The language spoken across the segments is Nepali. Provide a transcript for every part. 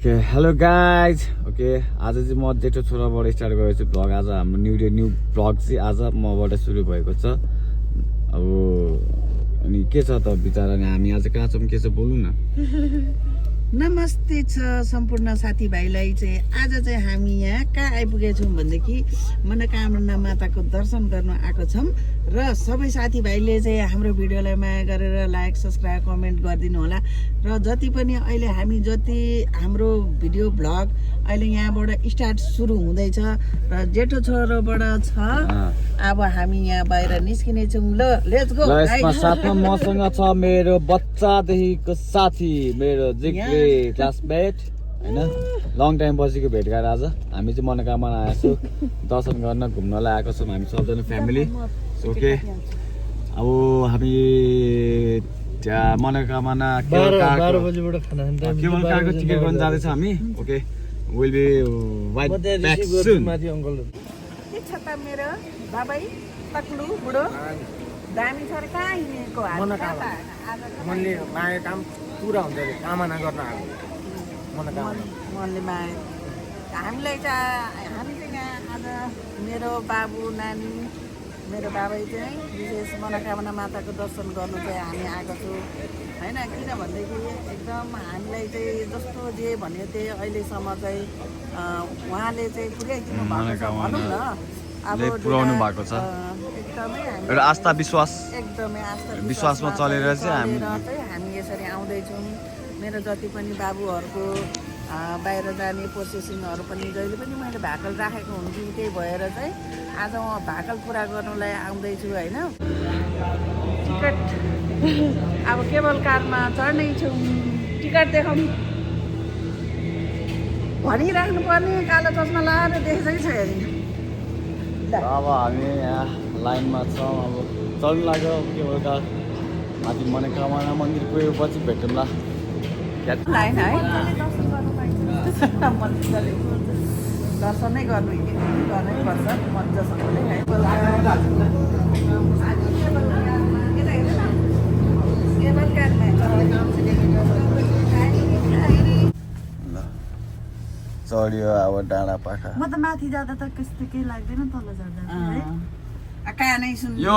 ओके हेलो गाइज ओके आज चाहिँ म जेठो छोराबाट स्टार्ट गरेको छु भ्लग। आज हाम्रो न्यू भ्लग चाहिँ आज मबाट सुरु भएको छ। अब अनि के छ त बिचारा नि हामी आज कहाँ छौँ के छ बोल्नु न। नमस्ते छ सम्पूर्ण साथीभाइलाई चाहिँ आज चाहिँ हामी यहाँ कहाँ आइपुगेछौँ भनेदेखि मनोकामना माताको दर्शन गर्न आएको छौँ र सबै साथीभाइले चाहिँ हाम्रो भिडियोलाई माया गरेर लाइक सब्सक्राइब कमेन्ट गरिदिनु होला र जति पनि अहिले हामी हाम्रो भिडियो भ्लग अहिले यहाँबाट स्टार्ट सुरु हुँदैछ र जेठो छोरोबाट छ। अब हामी यहाँ बाहिर निस्किनेछौँ। ल लेट्स गो। यसमा साथमा मसँग छ मेरो बच्चादेखिको साथी मेरो जिग्रे क्लासमेट हैन, लङ टाइम बसेको भेटघाट। आज हामी चाहिँ मनोकामना आएछौँ दर्शन गर्न घुम्नलाई आएको छौँ हामी सबजना फ्यामिली। ओके अब हामी त्यहाँ मनोकामना केवल कारको टिकट गर्न जाँदैछ हामी। Okay will be wait back soon. के छ त मेरो बाबाई तक्लु बुढो दामी छ रे कहाँ हिँडेको मनले माया काम पुरा हुन्छ अरे कामना गर्न आएको मनले माया हामीलाई चाहिँ हामी चाहिँ यहाँ आज मेरो बाबु नानी मेरो बाबै चाहिँ विशेष मनोकामना माताको दर्शन गर्नु चाहिँ हामी आएको छौँ होइन। किनभनेदेखि एकदम हामीलाई चाहिँ जस्तो जे भन्यो त्यही अहिलेसम्म चाहिँ उहाँले चाहिँ पुर्याइदिनु भएको छ भनौँ न। अब पुर्याउनु भएको छ एकदमै एउटा आस्था विश्वास एकदमै आस्था विश्वासमा चलेर चाहिँ हामी यसरी आउँदैछौँ। मेरो जति पनि बाबुहरूको बाहिर जाने प्रोसेसिङहरू पनि जहिले पनि मैले भाकल राखेको हुन्छु। त्यही भएर चाहिँ आज म भाकल पुरा गर्नुलाई आउँदैछु होइन। टिकट अब केबल कारमा चढ्नेछौँ। टिकट देखाउँ भनिराख्नु पर्ने कालो चस्मा लगाएर देखेकै छ हेरि। अब हामी यहाँ लाइनमा छौँ। अब चल्नु लाग्यो केवल कार माथि मनोकामना मन्दिर गयो पछि भेटौँला। लाइन है दर्शनै गर्नु गर्नै पर्छ मजासँगले है। चढ्यो अब डाँडा पाखा। म त माथि जाँदा त त्यस्तो केही लाग्दैन, तल जाँदा है कहाँ नै सुन्नु यो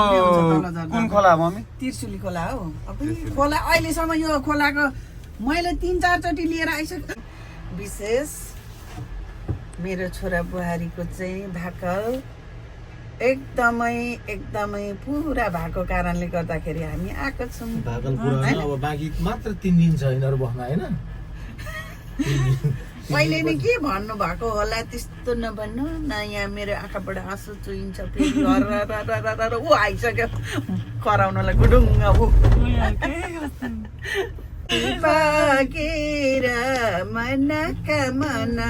कुन खोला मम्मी? त्रिशुली खोला हो। खोला अहिलेसम्म यो खोलाको मैले 3-4 चोटि लिएर आइसकेँ। विशेष मेरो छोरा बुहारीको चाहिँ भाकल एकदमै पुरा भएको कारणले गर्दाखेरि हामी आएको छौँ। भाकल पुरा अब बाँकी मात्र 3 दिन छ यिनीहरू बस्न होइन। पहिले नै के भन्नु भएको होला त्यस्तो नभन्नु न। यहाँ मेरो आँखाबाट आँसु चुइन्छ फेरि ऊ आइसक्यो कराउनलाई गुडुङ्ग ऊ पाकेर मनोकामना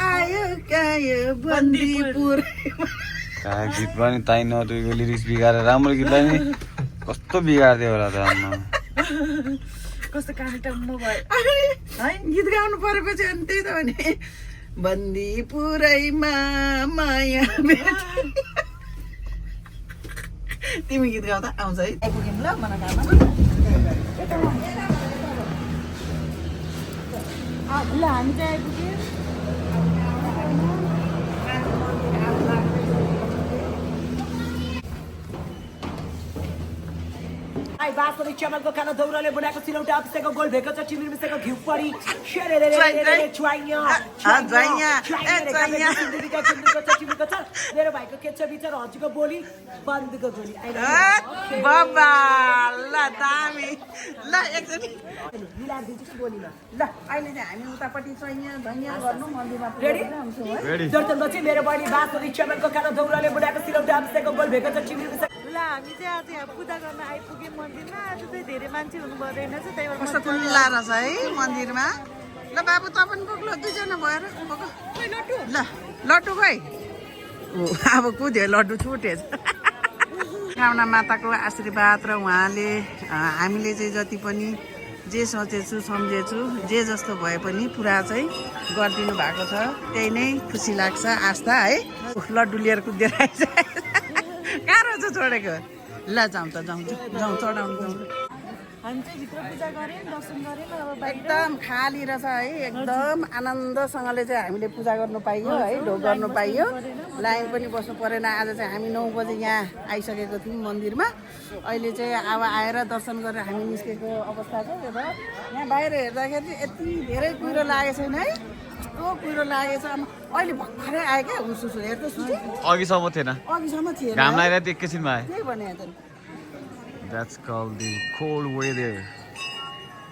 आयो कायो बन्दीपुर। गीत पनि ताई नटुको लिरिक्स बिगारेर राम्रो गीतलाई नि कस्तो बिगारिदियो होला त आम्मा। कस्तो कामटम्म भयो है गीत गाउनु परेपछि अनि त्यही त भने बन्दीपुरैमा माया भेटे। तिमी गीत गाउँदा आउँछ है। आइपुग्यौँ ल मनोकामना। ल हामी चाहिँ आइपुग्यौँ। बाँसको चमकको खाना दौराले बनाएको सिलौटा अपिसेको गोल भेको छ चिमिर मिसेको घिउ परी मेरो भाइको के छ बिचार हजुरको बोली बन्दको गोली बाबा ल दामी ल एकचोटि मिलाइदिन्छु बोलीमा। ल अहिले चाहिँ हामी उतापट्टि चाहिँ धनिया गर्नु मन्दिरमा रेडी जर्जनपछि मेरो बहिनी बाँसको चमकको खाना दौराले बनाएको सिलौटा अपिसेको गोल भेको छ चिमिर मिसेको। ल हामी चाहिँ आज यहाँ पूजा गर्न आइपुग्यौँ मन्दिरमा। आज चाहिँ धेरै मान्छे हुनुभयो रहेछ, त्यही भएर कस्तो खुल्ला रहेछ है मन्दिरमा। ल बाबु त पनि पुग्लो 2जना भएर ल लड्डु खोइ अब कुद्यो लड्डु छुटेछ। कामना माताको आशीर्वाद र उहाँले हामीले चाहिँ जति पनि जे सोचेछु सम्झेछु जे जस्तो भए पनि पुरा चाहिँ गरिदिनु भएको छ। त्यही नै खुसी लाग्छ आस्था है। लड्डु लिएर कुदेर आइज कहाँ रहेछ छोडेको। ल जाउँ त जाउँ चढाउनु जाउँ। हामी चाहिँ भित्र पूजा गऱ्यौँ दर्शन गऱ्यौँ अब बाहिर एकदम खाली रहेछ है एकदम आनन्दसँगले चाहिँ हामीले पूजा गर्नु पाइयो है ढोग गर्नु पाइयो लाइन पनि बस्नु परेन आज चाहिँ हामी 9 बजे यहाँ आइसकेको थियौँ मन्दिरमा अहिले चाहिँ अब आएर दर्शन गरेर हामी निस्केको अवस्था छ यो त यहाँ बाहिर हेर्दाखेरि चाहिँ यति धेरै कुहिरो लागेको छैन है यस्तो कुहिरो लागेको छ अहिले भर्खरै आयो क्या उसुसु हेर्दै सुचि अघिसम्म थिएन अघिसम्म थिएन घाम लागेर एकैछिनमा आयो त्यही भने त That's called the cold weather.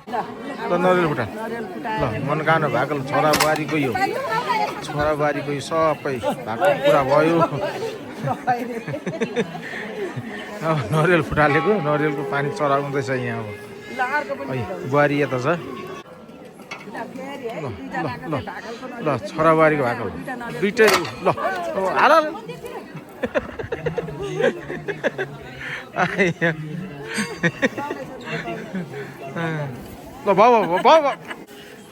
नरियल फुटा ल मनोकामना भएको छोरा बुहारीको यो छोरा बुहारीको यो सबै भएको पुरा भयो अब नरियल फुटालेको नरियलको पानी चढाउँदैछ यहाँ अब बुहारी यता छ ल छोरा बुहारीको भएको दुइटै ल हाल ल भाउ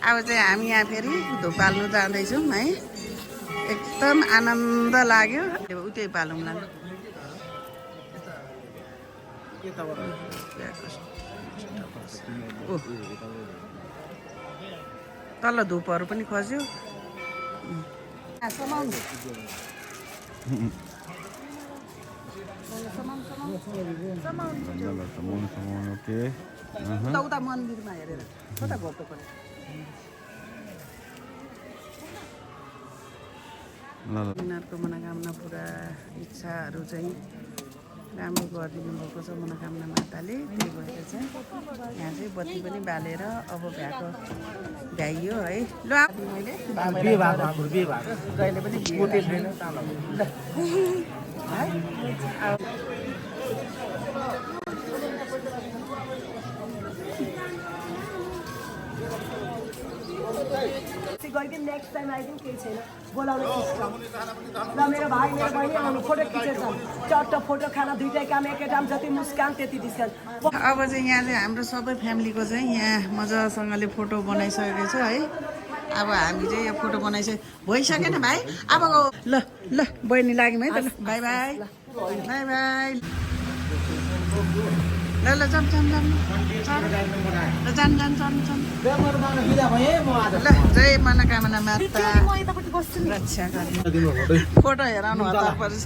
अब चाहिँ हामी यहाँ फेरि धुप पाल्नु जाँदैछौँ है एकदम आनन्द लाग्यो उतै पालौँला तल धुपहरू पनि खस्यो Okay. उता मन्दिरमा हेरेर कता घोप्टो पऱ्यो उनीहरूको मनोकामना पुरा इच्छाहरू चाहिँ राम्रो गरिदिनु भएको छ मनोकामना माताले त्यही भएर चाहिँ यहाँ चाहिँ बत्ती पनि बालेर अब भ्याएको भ्याइयो है ल मैले जहिले पनि गइदिउँ नेक्स्ट टाइम आइदिउँ केही छैन बोलाउने सिस्टम ल मेरो भाइ मेरो बहिनी आउनु फोटो खिचेछ चट्ट फोटो खाना दुइटै काम एकै टाइम जति मुस्कान त्यति डिस्काउन्ट अब चाहिँ यहाँ चाहिँ हाम्रो सबै फ्यामिलीको चाहिँ यहाँ मजासँगले फोटो बनाइसकेको छ है अब हामी चाहिँ यो फोटो बनाइसक्यो भइसकेन भाइ अब ल ल बहिनी लाग्यौँ है त ल बाई बाई बाई बाई ल ल जाम जाम जाम ल जान जान जान जान ल जय मनोकामना माता रक्षा गर्ने फोटो हेराउनु हतार पर्छ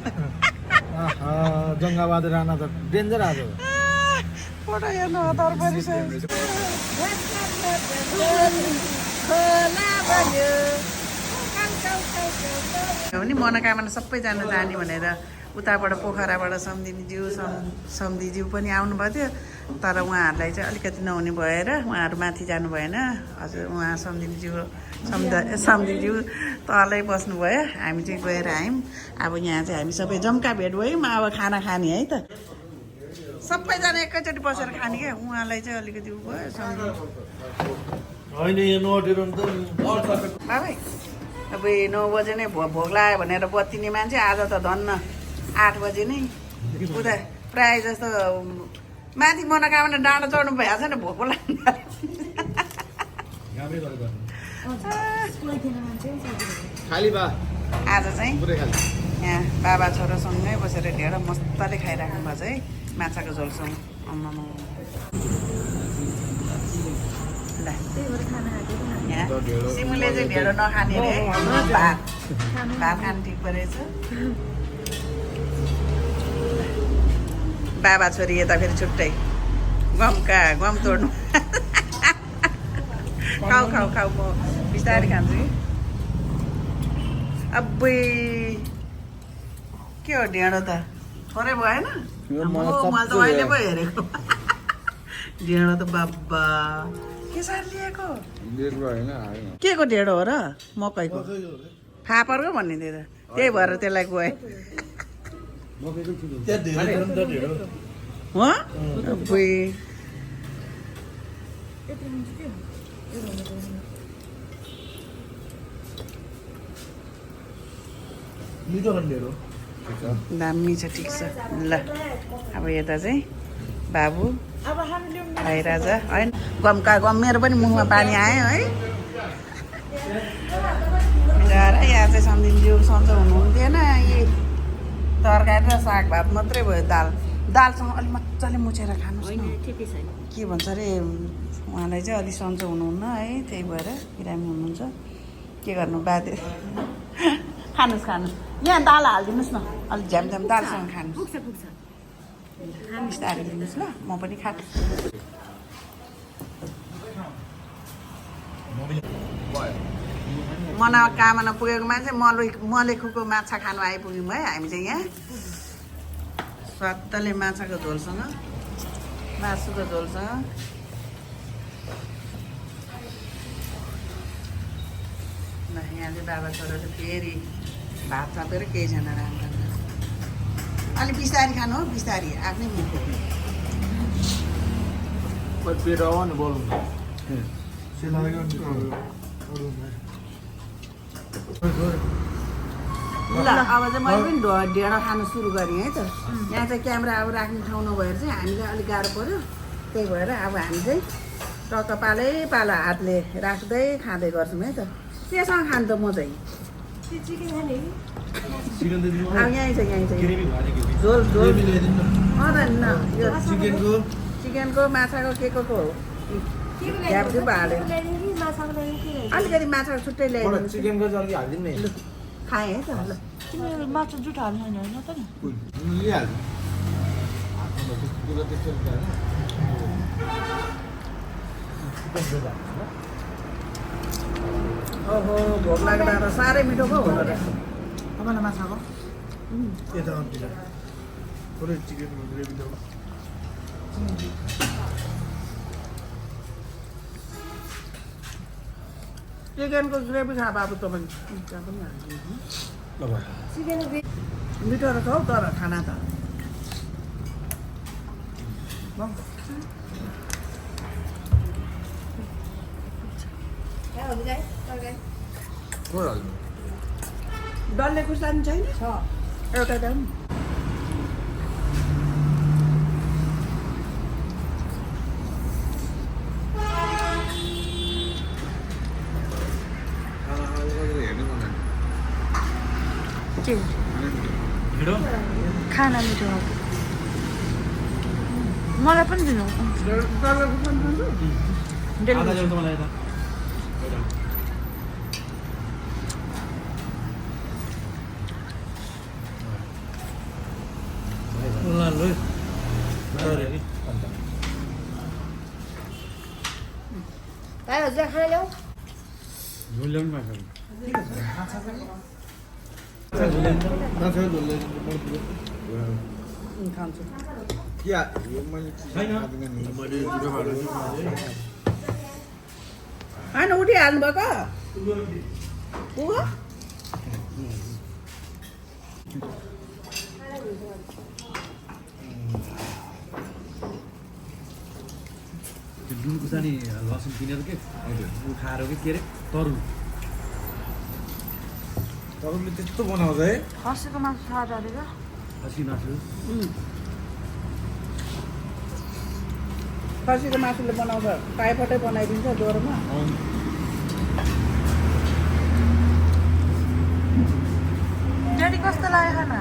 जङ्गाबहादुर राणा त डेन्जर आज फोटो हेर्नु हतार पर्छ नि मनोकामना सबैजना जाने भनेर उताबाट पोखराबाट सम्धिनीज्यू सम्धिज्यू पनि आउनुभएको थियो तर उहाँहरूलाई चाहिँ अलिकति नहुने भएर उहाँहरू माथि जानु भएन हजुर उहाँ सम्धिज्यू तलै बस्नुभयो हामी चाहिँ गएर आयौँ अब यहाँ चाहिँ हामी सबै जम्का भेट भयौँ अब खाना खाने है त सबैजना एकैचोटि बसेर खाने क्या उहाँलाई चाहिँ अलिकति उ भयो सम्झि बाबै अब 9 बजे नै भोग लाग्यो भनेर बत्तिने मान्छे आज त धन्न 8 बजे नै उता प्रायः जस्तो माथि मनोकामना डाँडा चढ्नु भइहाल्छ नि भोको लाग्दा आज चाहिँ यहाँ बाबा छोरासँगै बसेर ढेँडो मस्तले खाइराख्नु भएको छ है माछाको झोलसँग यहाँ सिमुले चाहिँ ढेँडो नखाने रे भात खानु ठिक परेछ बाबा छोरी यता फेरि छुट्टै गम तोड्नु खाऊ खाऊ खाऊ म बिस्तारै खान्छु कि अबै के हो ढेँडो त थोरै भएन मैले त अहिले पो हेरेको ढेँडो त बाबा के सार लिएको के को ढेँडो हो र मकैको फापरको भन्ने थियो त त्यही भएर त्यसलाई गएँ दामी छ ठिक छ ल अब यता चाहिँ बाबु भाइ राजा होइन गम मेरो पनि मुखमा पानी आयो है यहाँ चाहिँ सम्झिन्ज्यू सन्चो हुनुहुन्थेन यही तरकारी र साग भात मात्रै भयो दाल दालसँग अलिक मजाले मुछेर खानुहोस् न ठिकै छैन के भन्छ अरे उहाँलाई चाहिँ अलि सन्चो हुनुहुन्न है त्यही भएर बिरामी हुनुहुन्छ के गर्नु बाध्य खानुहोस् यहाँ दाल हालिदिनुहोस् न अलिक झ्यामझ्याम दालसँग खानुहोस् पुग्छ बिस्तारै लिनुहोस् ल म पनि खान्छु मनोकामना पुगेको मान्छे मलेखुको माछा खानु आइपुग्यौँ है हामी चाहिँ यहाँ स्वादले माछाको झोलसँग मासुको झोलसँग ल यहाँ चाहिँ बाबा छोरा चाहिँ फेरि भात थपेर केही छैन राम्रो अलिक बिस्तारी खानु हो बिस्तारी आफ्नै मुख पेट आऊ नि बोलौँ ल अब चाहिँ मैले पनि ढेँडो खानु सुरु गरेँ है त यहाँ चाहिँ क्यामेरा अब राख्ने ठाउँ नभएर चाहिँ हामीलाई अलिक गाह्रो पऱ्यो त्यही भएर अब हामी चाहिँ टक्क पालो हातले राख्दै खाँदै गर्छौँ है त केसँग खानु त म चाहिँ अब यहीँ छ झोल यो चिकनको माछाको के को हो झ्याप्छु हाल्यो अलिकति माछाको छुट्टै ल्याइदिनु चिकनको चाहिँ अलिक हालिदिनु नि खाएँ है त ल तिमीहरू माछा जुट हाल्नु होइन त नि ओहो भोक लाग्दा त साह्रै मिठो पो हुनु रहेछ तपाईँलाई माछाको यता थोरै चिकनको ग्रेभी ल्याऊ चिकनको ग्रेभी खा बाबु तपाईँ त्यहाँ पनि हालिदिनु मिठो रहेछ हौ तर खाना त डल्ले खुर्सानी छैन एउटा दाम खाना मिठो मलाई पनि दिनु डल्ले खुर्सानी खान्छु होइन उठिहाल्नु भएको दुध खुर्सानी लसुन किनेर के खाएर के अरे तपाईँले त्यस्तो बनाउँछ है खसीको मासु स्वाद हालेको खसी मासु खसीको मासुले बनाउँछ टाइफोइडै बनाइदिन्छ ज्वरोमा ड्याडी कस्तो लाग्यो खाना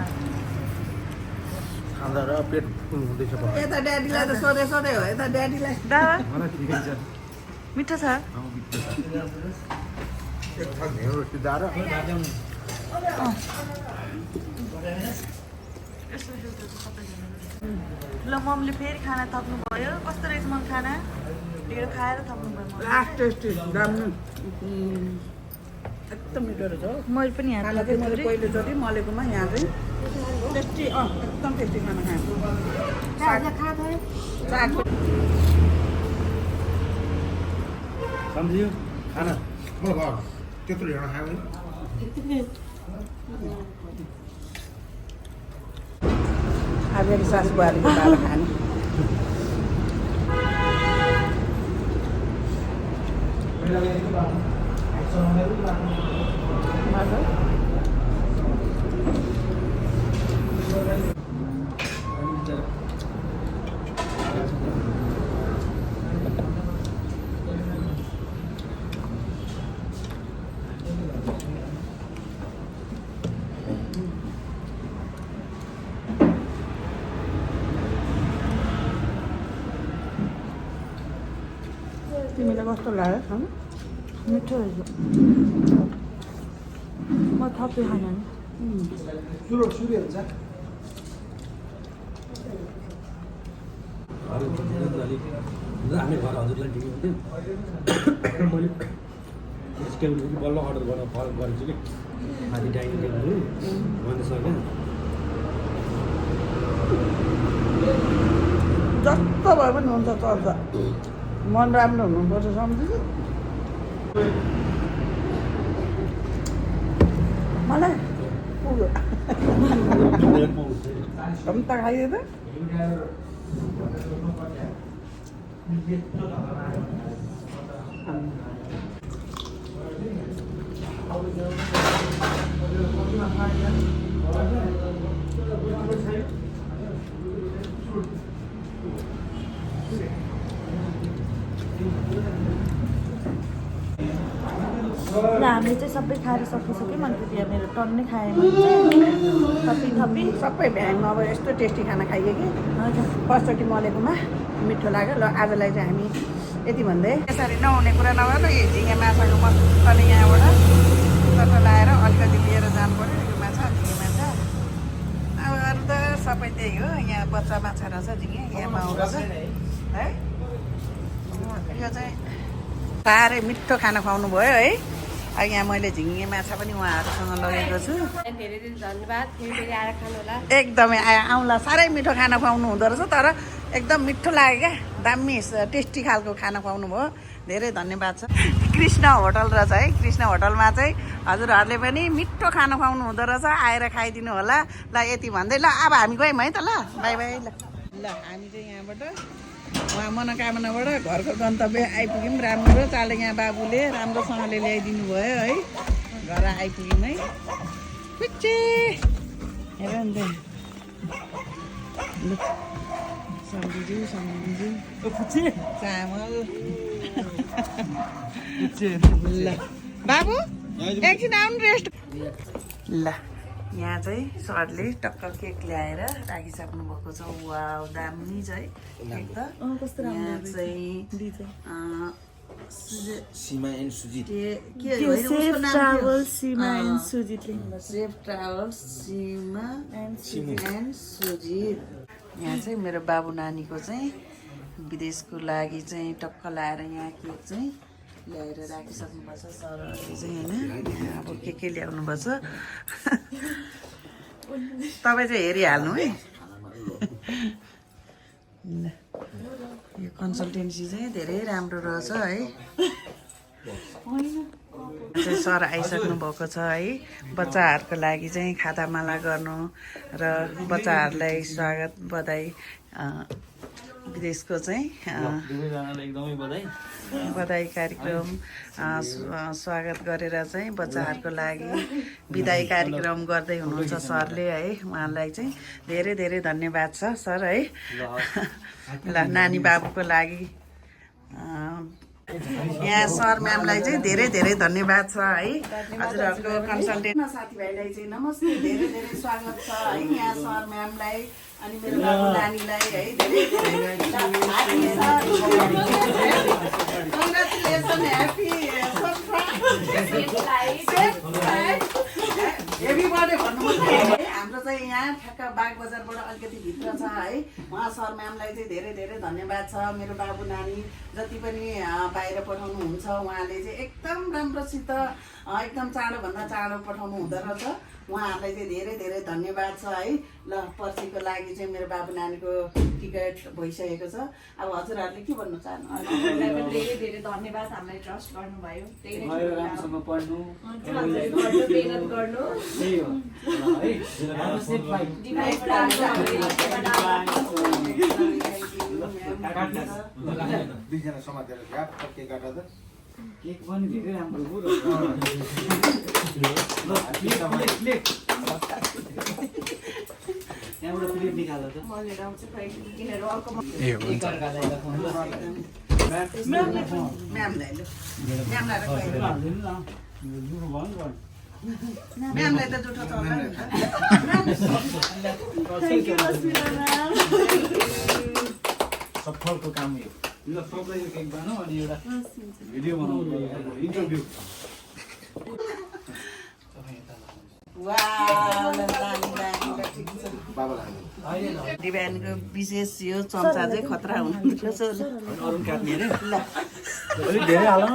खाँदा र पेट फुल हुँदैछ यता ड्याडीलाई त सोधे हो यता ड्याडीलाई दावा मलाई ठिकै छ मिठो छ एक थाल ढेँडो रोटी दाएर ल मम्मीले फेरि खाना थप्नु भयो कस्तो रहेछ मन खाना ढेँडो खाएर थप्नु भयो लास्ट टेस्टी राम्रो एकदम मिठो रहेछ हो मैले पनि यहाँ खाना चाहिँ मैले पहिलोचोटि मलेकोमा यहाँ चाहिँ टेस्टी एकदम टेस्टी खाना खाएको साग सम्झियो खाना म भयो त्यत्रो ढेँडो खायो भने अब मेरो सासु बुहारीको दाल खाने तिमीलाई कस्तो लाग्यो खानु मिठो रहेछ म थपे खाना नि हामी घर हजुरलाई टिभी मैले टेबल बल्ल अर्डर गरेर गरेको छु कि माथि डाइनिङ टेबल भनिसक्यो जस्तो भए पनि हुन्छ चल्छ मन राम्रो हुनुपर्छ सम्झिनु मलाई पुग्यो हम त खाइयो त हामीले चाहिँ सबै खाएर सकिसक्यो मैले त्यहाँ मेरो टन्नै खाएँ थपी थपी सबै भ्याङमा अब यस्तो टेस्टी खाना खाइयो कि हजुर फर्स्टचोटि मलेकोमा मिठो लाग्यो ल आजलाई चाहिँ हामी यति भन्दै यसरी नहुने कुरा नगर्नु यो झिँगे माछाको मजाले यहाँबाट लाएर अलिकति लिएर जानु पऱ्यो यो माछा झिँगे माछा अब अरू त सबै त्यही हो यहाँ बच्चा माछा रहेछ झिँगे यहाँ माउ रहेछ है यो चाहिँ साह्रै मिठो खाना खुवाउनु भयो है यहाँ मैले झिँगे माछा पनि उहाँहरूसँग लगेको छु धेरै धेरै धन्यवाद फेरि आएर खानु होला एकदमै आउँला साह्रै मिठो खाना खुवाउनु हुँदो रहेछ तर एकदम मिठो लाग्यो क्या दामी टेस्टी खालको खाना खुवाउनु भयो धेरै धन्यवाद छ कृष्ण होटल रहेछ है कृष्ण होटलमा चाहिँ हजुरहरूले पनि मिठो खाना खुवाउनु हुँदो रहेछ आएर खाइदिनु होला ल यति भन्दै ल अब हामी गयौँ है त ल बाई बाई ल ल हामी चाहिँ यहाँबाट उहाँ मनोकामनाबाट घरको गन्तव्य आइपुग्यौँ राम्रो चाँडै यहाँ बाबुले राम्रोसँगले ल्याइदिनु भयो है घर आइपुग्यौँ है पुच्चे हेर नि त सम्झिजु चामल ल बाबु एकछिन आउनु रेस्ट ल यहाँ चाहिँ सरले टक्क केक ल्याएर राखिसक्नु भएको छ वाउ दामी चाहिँ केक त कस्तो यहाँ चाहिँ Seema and Sujit safe travel Seema and सुजितले safe travel Seema and Sujit यहाँ चाहिँ मेरो बाबु नानीको चाहिँ विदेशको लागि चाहिँ टक्क लाएर यहाँ केक चाहिँ ल्याएर राखिसक्नुपर्छ सरहरूले चाहिँ होइन यहाँ अब के ल्याउनुपर्छ तपाईँ चाहिँ हेरिहाल्नु है यो कन्सल्टेन्सी चाहिँ धेरै राम्रो रहेछ है चाहिँ सर आइसक्नु भएको छ है बच्चाहरूको लागि चाहिँ खातामाला गर्नु र बच्चाहरूलाई स्वागत बधाई विदेशको चाहिँ बधाई कार्यक्रम स्वागत गरेर चाहिँ बच्चाहरूको लागि बिदाई कार्यक्रम गर्दै हुनुहुन्छ सरले है उहाँलाई चाहिँ धेरै धेरै धन्यवाद छ सर है ल नानी बाबुको लागि यहाँ सर म्यामलाई चाहिँ धेरै धेरै धन्यवाद छ है हजुरहरूको कन्सल्टेन्ट साथीभाइलाई चाहिँ नमस्ते धेरै धेरै स्वागत छ है यहाँ सर म्यामलाई अनि मेरो बाबु नानीलाई है धेरै कङ्ग्रेचुलेसन ह्याप्पी हेभी बर्थडे भन्नु हाम्रो चाहिँ यहाँ ठ्याक्क बाग बजारबाट अलिकति भित्र छ है उहाँ सर म्यामलाई चाहिँ धेरै धेरै धन्यवाद छ मेरो बाबु नानी जति पनि बाहिर पठाउनुहुन्छ उहाँले चाहिँ एकदम राम्रोसित एकदम चाँडोभन्दा चाँडो पठाउनु हुँदो रहेछ उहाँहरूलाई चाहिँ धेरै धेरै धन्यवाद छ है ल पर्सिको लागि चाहिँ मेरो बाबु नानीको टिकट भइसकेको छ अब हजुरहरूले के भन्नु चाहनु धेरै धेरै धन्यवाद हामीलाई ट्रस्ट गर्नुभयो राम्रोसँग पढ्नु मेहनत गर्नु त्यही हो है सेफ फ्लाइट दुईजना समातेर घाप के काट्दा त केक पनि धेरै राम्रो हो यहाँबाट प्लेट निकाल्दा त भनेर आउँछ किनेर अर्को म्यामलाई ल म्यामलाई त जुठो चल्छ सफलको काम यो ल सरप्राइज केक बानो अनि एउटा भिडियो बनाउनु इन्टरभ्यु दिव्यानको विशेष यो चम्चा चाहिँ खतरा हुनुहुन्थ्यो अरुण काट्ने अरे ल अलिक धेरै हाल न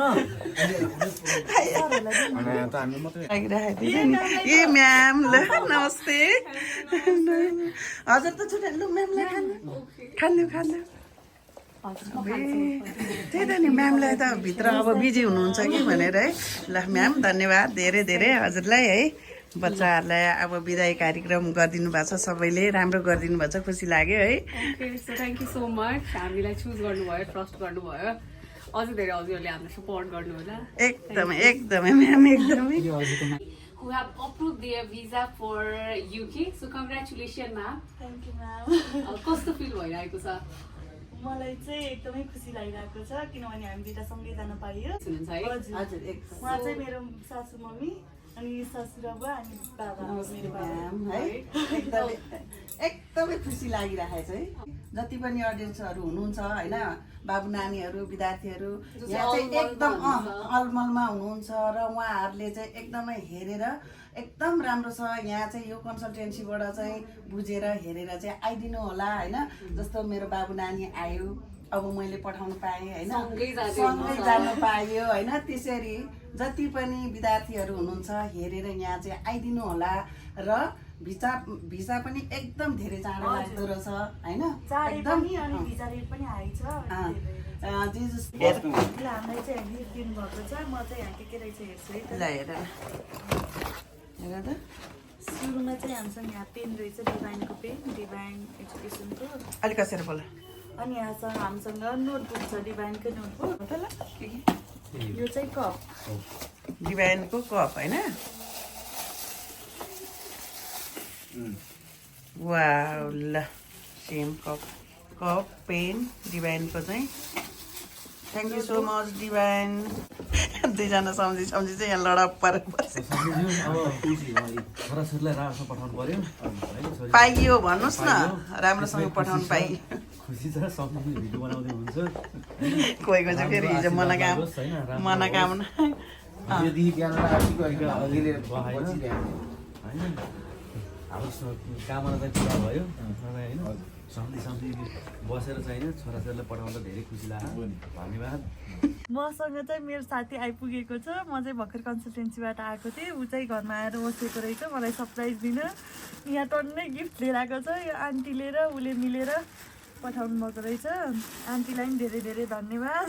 ए म्याम ल नमस्ते हजुर त छुट्टा लु म्यामलाई खानु त्यही त नि म्यामलाई त भित्र अब बिजी हुनुहुन्छ कि भनेर है ल म्याम धन्यवाद धेरै धेरै हजुरलाई है बच्चाहरूलाई अब बिदाई कार्यक्रम गरिदिनु भएको छ सबैले राम्रो गरिदिनु भएको छ खुसी लाग्यो है so thank you so much हामीलाई चुज गर्नुभयो ट्रस्ट गर्नुभयो अझै धेरै हजुरहरूले हामीलाई सपोर्ट गर्नु होला एकदमै म्याम एकदमै who have approved their visa for UK. So congratulations ma'am. Thank you ma'am कस्तो फिल भइरहेको छ मलाई चाहिँ एकदमै खुसी लागिरहेको छ किनभने हामी दुइटा सँगै जान पाइयो हुनुहुन्छ है हजुर उहाँ चाहिँ मेरो सासू मम्मी अनि ससुरा बुवा अनि बाबा मेरो बाबा म्याम है एकदमै खुसी लागिरहेको छ है जति पनि अडियन्सहरू हुनुहुन्छ होइन बाबु नानीहरू विद्यार्थीहरू यहाँ चाहिँ एकदम अलमलमा हुनुहुन्छ र उहाँहरूले चाहिँ एकदमै हेरेर एकदम राम्रो छ यहाँ चाहिँ यो कन्सल्टेन्सीबाट चाहिँ बुझेर हेरेर चाहिँ आइदिनु होला होइन जस्तो मेरो बाबु नानी आयो अब मैले पठाउनु पाएँ होइन सँगै जानु पायो होइन त्यसरी जति पनि विद्यार्थीहरू हुनुहुन्छ हेरेर यहाँ चाहिँ आइदिनु होला र भिसा पनि एकदम धेरै चाँडो लाग्दो रहेछ होइन एकदम अनि भिजा रेट पनि हाई छ हेर हामीलाई चाहिँ गिफ्ट दिनुभएको छ म चाहिँ यहाँ के रहेछ हेर्छु है ल हेर हेर त सुरुमा चाहिँ हामीसँग यहाँ पेन रहेछ डिभाइनको पेन डिभाइन एजुकेसनको अलिक कसेर बोल अनि यहाँ हामीसँग नोटबुक छ डिभाइनकै नोटबुक त ल यो चाहिँ कप डिभाइनको कप होइन वाउ ल सेम कप पेन डिभाइनको चाहिँ thank you so much divine दुईजना सम्झी चाहिँ यहाँ लडप परेर बस्यो छोराछोरीलाई राम्रो पठाउनु पर्यो पाइयो भन्नुहोस् न राम्रोसँग पठाउनु पाइयो खुसी छ सबैले भिडियो बनाउँदै हुन्छ कोही चाहिँ फेरि हिजो मनोकामना होइन हाम्रो कामना चाहिँ पुरा भयो होइन सम्झी बसेर चाहिँ छोराछोरीलाई पठाउँदा धेरै खुसी लाग्यो धन्यवाद मसँग चाहिँ मेरो साथी आइपुगेको छ म चाहिँ भर्खर कन्सल्टेन्सीबाट आएको थिएँ ऊ चाहिँ घरमा आएर बसेको रहेछ मलाई सरप्राइज दिन यहाँ टन्नै गिफ्ट लिएर आएको छ यो आन्टीले र उसले मिलेर पठाउनु भएको रहेछ आन्टीलाई पनि धेरै धेरै धन्यवाद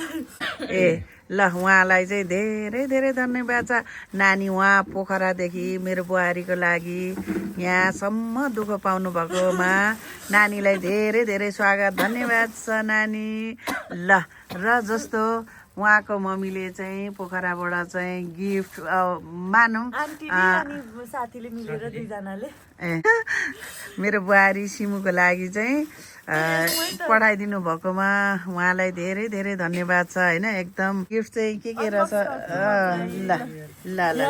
ए ल उहाँलाई चाहिँ धेरै धेरै धन्यवाद छ नानी उहाँ पोखरादेखि मेरो बुहारीको लागि यहाँसम्म दुःख पाउनु भएकोमा नानीलाई धेरै धेरै स्वागत धन्यवाद छ नानी ल र जस्तो उहाँको मम्मीले चाहिँ पोखराबाट चाहिँ गिफ्ट मानौँ साथीले मिलेर दुईजनाले मेरो बुहारी सिमुको लागि चाहिँ पठाइदिनु भएकोमा उहाँलाई धेरै धेरै धन्यवाद छ होइन एकदम गिफ्ट चाहिँ के रहेछ ल ल ल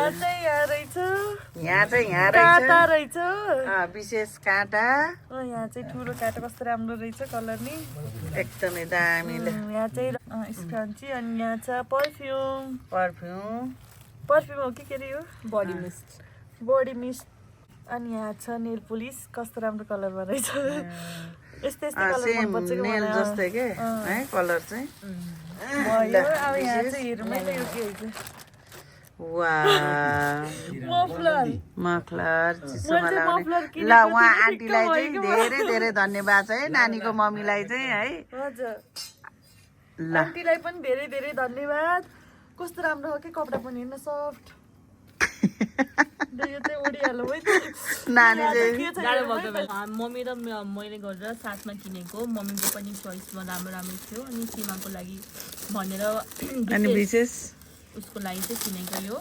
यहाँ रहेछ विशेष काँटा यहाँ चाहिँ ठुलो काँटा कस्तो राम्रो रहेछ कलर नि एकदमै दामी यहाँ चाहिँ स्क्रन्ची अनि यहाँ छ पर्फ्युम हो कि के अरे यो बडी मिस्ट अनि यहाँ छ नेल पोलिस कस्तो राम्रो कलरमा रहेछ यस्तै नेल जस्तै के है कलर चाहिँ अब यहाँ चाहिँ हेरौँ है यो के हुन्छ मफलर चिसोमा लाउने ल उहाँ आन्टीलाई चाहिँ धेरै धेरै धन्यवाद है नानीको मम्मीलाई चाहिँ है हजुर ल आन्टीलाई पनि धेरै धेरै धन्यवाद कस्तो राम्रो हो कि कपडा पनि हेर्न सफ्ट यो चाहिँ ओडिहाल्नु है नानी चाहिँ मम्मी र मैले गरेर साथमा किनेको मम्मीको पनि चोइसमा राम्रो थियो अनि सीमाको लागि भनेर अनि विशेष उसको लागि चाहिँ किनेको यो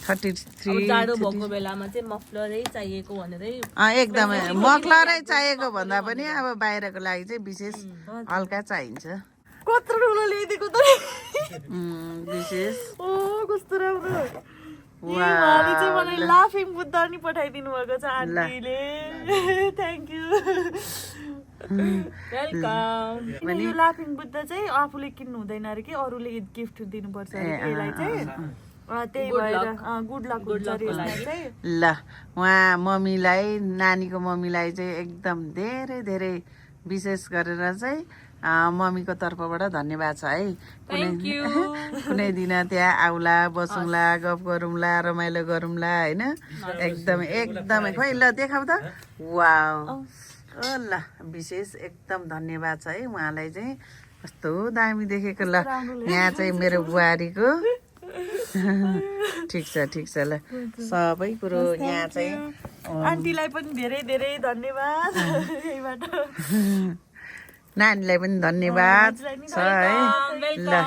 33 जाडो भएको बेलामा चाहिँ मफलरै चाहिएको भनेरै एकदमै मफलरै चाहिएको भन्दा पनि अब बाहिरको लागि चाहिँ विशेष हल्का चाहिन्छ कत्रो ठुलो ल्याइदिएको त विशेष ओ कस्तो राम्रो उहाँले चाहिँ मलाई लाफिङ बुद्ध नि पठाइदिनु भएको छ आन्टीले थ्याङ्क यू वेलकम। किन यो लाफिङ बुद्ध चाहिँ आफूले किन्नु हुँदैन अरे कि अरूले गिफ्ट दिनुपर्छ अरे कि यसलाई चाहिँ त्यही भएर गुड लक हुन्छ अरे यसलाई चाहिँ। ल उहाँ मम्मीलाई नानीको मम्मीलाई चाहिँ एकदम धेरै धेरै विशेष गरेर चाहिँ मम्मीको तर्फबाट धन्यवाद छ है। कुनै दिन त्यहाँ आउला बसौँला गफ गरौँला रमाइलो गरौँला होइन एकदमै खोइ ल देखाउ त वाउ ल विशेष एकदम धन्यवाद छ है उहाँलाई चाहिँ कस्तो दामी देखेको। ल यहाँ चाहिँ मेरो बुहारीको ठिक छ ल सबै कुरो यहाँ चाहिँ आन्टीलाई पनि धेरै धेरै धन्यवाद यहीबाट। नानीलाई पनि धन्यवाद छ है। ल